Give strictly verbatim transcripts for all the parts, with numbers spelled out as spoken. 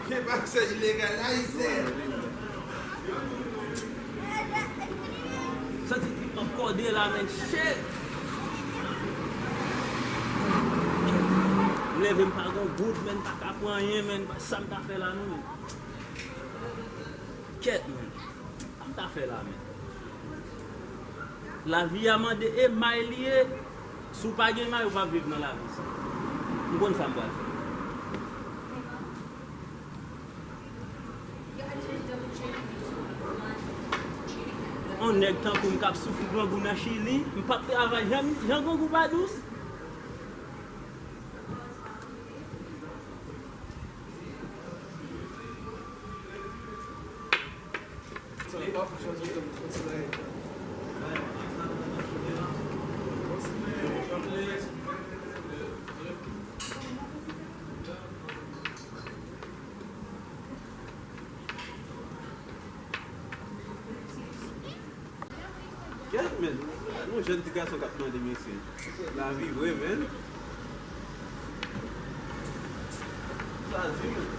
Gen pa se ilegal la, Ayisyen. Santi trip m ap kòde la, men, shit. M leve, m pa gon goud, men, m pa ka pran anyen, men, sa m ta fè la, non, men. Kèt, men. Sa m ta fè la, men? Lavi a mande, e may li ye. Si w pa gen may, ou p ap viv nan lavi sa. M konn sa m pral fè. On nèg tankou m k ap soufri grangou nan Chili, m p ap travay, jan, jan grangou pa dous. Gad, men, yon jèn ti gason k ap mande mesye. Lavi vre, men. Chwazi, men.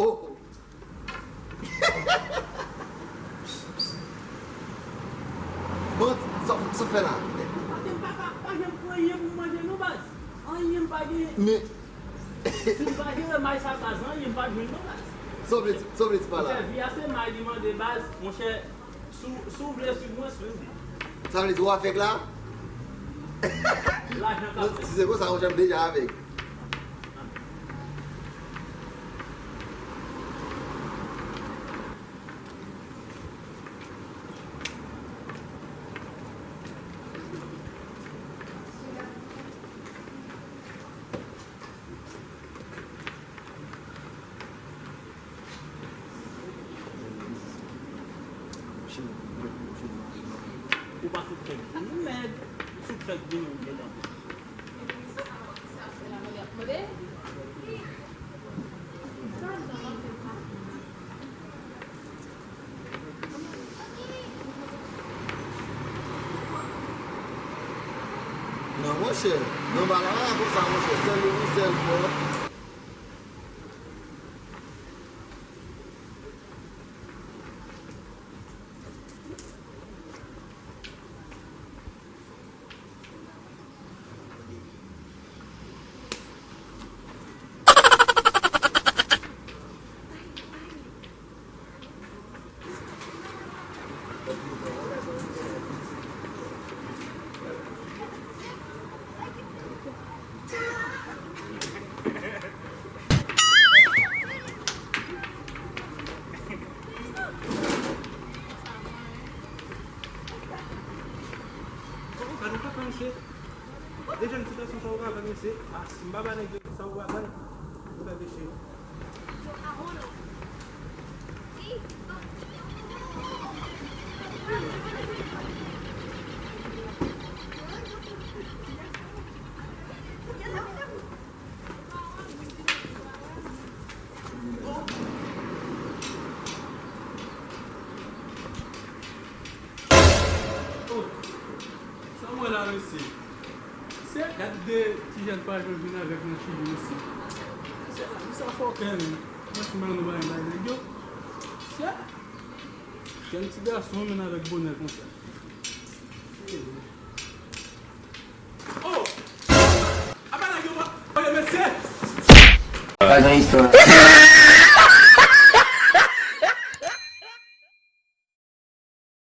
Oh! Bon, sa, sa fè la? Paske m pa ka, pa janm pran anyen pou m manje non, baz. Anyen m pa genyen. Men si m pa jere may sa, baz, anyen m p ap jwenn non, baz. Sa w vle di, sa w vle di pa la? Monchè, vi a se may li mande, baz. Monchè, si w, si w vle swiv mwen, swiv mwen. Sa vle di w avèg la? Lajan k ap fè. Si se konsa, monchè, m deja avèg. Ou pa fout fèk vini, mèd. Ou fout fèk vini, ou gentan. Non, monchè. Non, pa la, pa konsa, monchè. Sèl yon sèl bò. Gad yon kaka, mesye. E jèn ti gason sa ou ka fè, mesye. A, si m pa ba nèg yo sa ou pa bay, ou fè peche. Oh, sa w wè la, mesye? Se gad de ti jèn pa jwenn vin avèk nan Chili, mesye. Mesye, la, mesye, sa fòkè, men. Franchman, nou pa bay nèg yo. Se jèn ti gason, men avèk bonè konsa. Oh! Apa nèg yo pa voye mesye? Pa gen istwa.